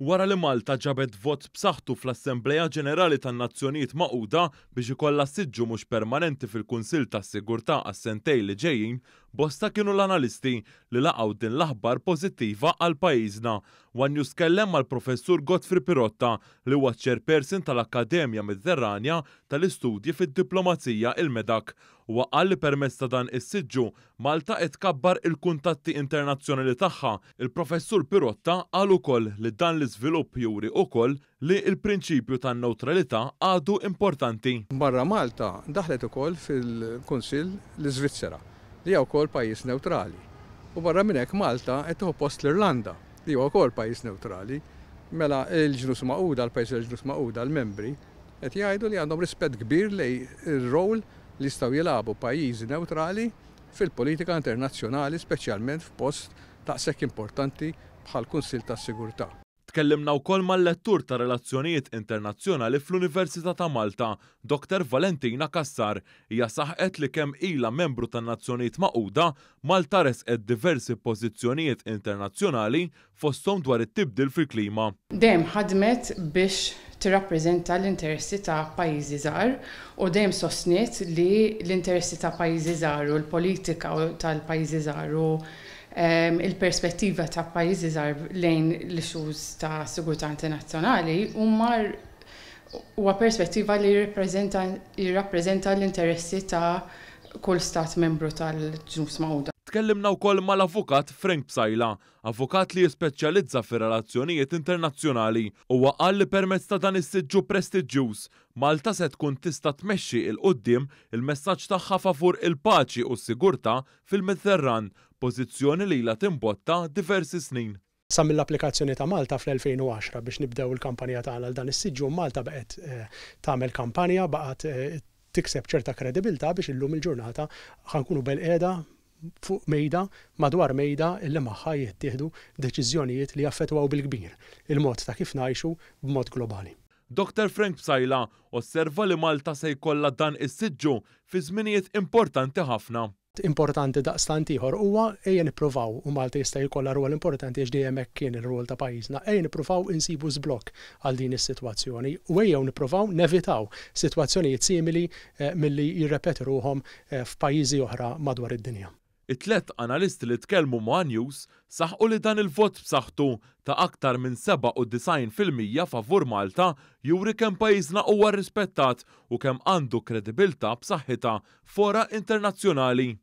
Wara li Malta ġabet vot b'saħħtu fl-Assemblea Ġenerali tan-Nazzjonijiet Magħquda biex ikollha siġġu mhux permanenti fil-Kunsill tas-Sigurtà għas-sentejn li ġejjin, bosta kienu l-analisti li laqgħu din l-aħbar pożittiva għal pajjiżna. One News tkellem mal-Professur Godfrey Pirotta li huwa ċ-Chairperson tal-Akkademja Mediterranja tal-Istudji fid-Diplomazija, il-MEDAC. Huwa qal li permezz ta' dan is-siġġu, Malta qed tkabbar il-kuntatti internazzjonali tagħha. Il-Professur Pirotta qal ukoll li dan l-iżvilupp juri ukoll li l-prinċipju tan-newtralità għadu importanti. Barra Malta, daħlet ukoll fil-Kunsill l-Iżvizzera, li hija wkoll pajjiż newtrali. U barra minn hekk Malta qed tieħu post l-Irlanda, li huwa wkoll pajjiż newtrali. Mela l-Ġnus Magħquda, l-pajjiżi tal-Ġnus Magħquda, l-membri, qed jgħidu li għandhom rispett kbir lejn ir-role li jistgħu jilagħbu pajjiżi newtrali fil-politika internazzjonali speċjalment f'post daqshekk importanti bħall-Kunsill tas-Sigurtà. Tkellimna wkoll mal-lettur ta' Relazzjonijiet Internazzjonali fl-Università ta' Malta, Dr Valentina Cassar. Hija saħqet li kemm ilha membru tan-Nazzjonijiet Magħquda, Malta ressqet diversi pożizzjonijiet internazzjonali fosthom dwar it-tibdil fil-klima. Dejjem ħadmet biex tirrappreżenta l-interessi ta' pajjiżi żgħar u dejjem sostniet li l-interessi ta' pajjiżi żgħar u l-politika tal-pajjiżi żgħar u l-perspettiva ta' pajjiżi żgħar lejn l-issues ta' sigurtà internazzjonali huma huwa perspettiva li jirrappreżenta l-interessi ta' kull stat membru tal-Ġnus Magħquda. Tkellimna wkoll mal-Avukat Frank Psaila, Avukat li jispeċjalizza fir-relazzjonijiet internazzjonali. Huwa qal li permezz ta' dan is-siġġu prestiġjuż, Malta se tkun tista' tmexxi 'l quddiem il-messaġġ tagħha favur il-paċi u s-sigurtà fil-Mediterran, pożizzjoni li ilha timbotta diversi snin. Sa mill-applikazzjoni ta' Malta fl-2010 biex nibdew il-kampanja tagħna għal dan is-siġġu, Malta baqgħet tagħmel kampanja, baqgħet tikseb ċerta kredibilità biex illum il-ġurnata ħa nkunu belqiegħda fuq mejda, madwar mejda li magħha jittieħdu deċiżjonijiet li jaffettwaw bil-kbir il-mod ta' kif ngħixu b'mod globali. Dr Frank Psaila osserva li Malta se jkollha dan is-siġġu fi żminijiet importanti ħafna. Importanti daqstant ieħor huwa ejja nippruvaw, u Malta jista' jkollha rwol importanti għax dejjem hekk kien ir-rwol ta' pajjiżna, ejja nippruvaw insibu żblokk għal din is-sitwazzjoni u ejjew nippruvaw nevitaw sitwazzjonijiet simili milli jirrepetu ruħhom f'pajjiżi oħra madwar id-dinja. It-tlett analisti li tkellmu ma' one News saħqu li dan il-vot b'saħħtu ta' aktar minn 97% favur Malta juri kemm pajjiżna huwa rrispettat u kemm għandu kredibilità b'saħħitha f'fora internazzjonali.